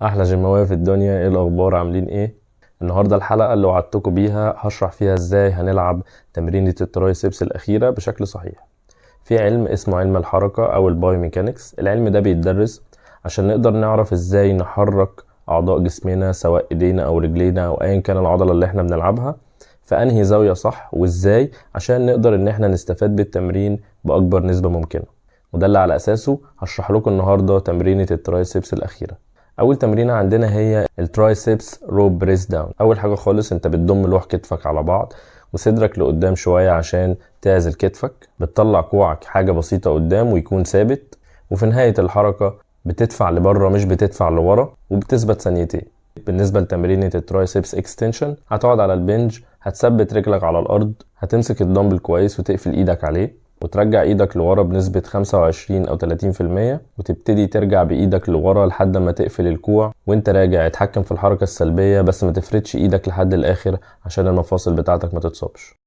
احلى جيماوية في الدنيا. ايه الاخبار؟ عاملين ايه؟ النهارده الحلقة اللي وعدتكم بيها هشرح فيها ازاي هنلعب تمرينة ال triceps الاخيرة بشكل صحيح. في علم اسمه علم الحركة او ال biomechanics. العلم ده بيتدرس عشان نقدر نعرف ازاي نحرك اعضاء جسمنا، سواء ايدينا او رجلينا او ايا كان العضلة اللي احنا بنلعبها، في انهي زاوية صح وازاي، عشان نقدر ان احنا نستفاد بالتمرين باكبر نسبة ممكنة. وده اللي على اساسه هشرح لكم النهارده تمرينة ال triceps الاخيرة. اول تمرينة عندنا هي ال triceps rope press down. اول حاجة خالص انت بتضم لوح كتفك على بعض وصدرك لقدام شوية عشان تعزل كتفك، بتطلع كوعك حاجة بسيطة قدام ويكون ثابت، وفي نهاية الحركة بتدفع لبره مش بتدفع لورا، وبتثبت ثانيتين. بالنسبة لتمرينة ال triceps extension، هتقعد على ال bench، هتثبت رجلك على الأرض، هتمسك الدمبل كويس وتقفل ايدك عليه، وترجع ايدك لورا بنسبة 25 او 30%، وتبتدي ترجع بايدك لورا لحد ما تقفل الكوع. وانت راجع اتحكم في الحركة السلبية، بس ما تفردش ايدك لحد الاخر عشان المفاصل بتاعتك ما تتصابش.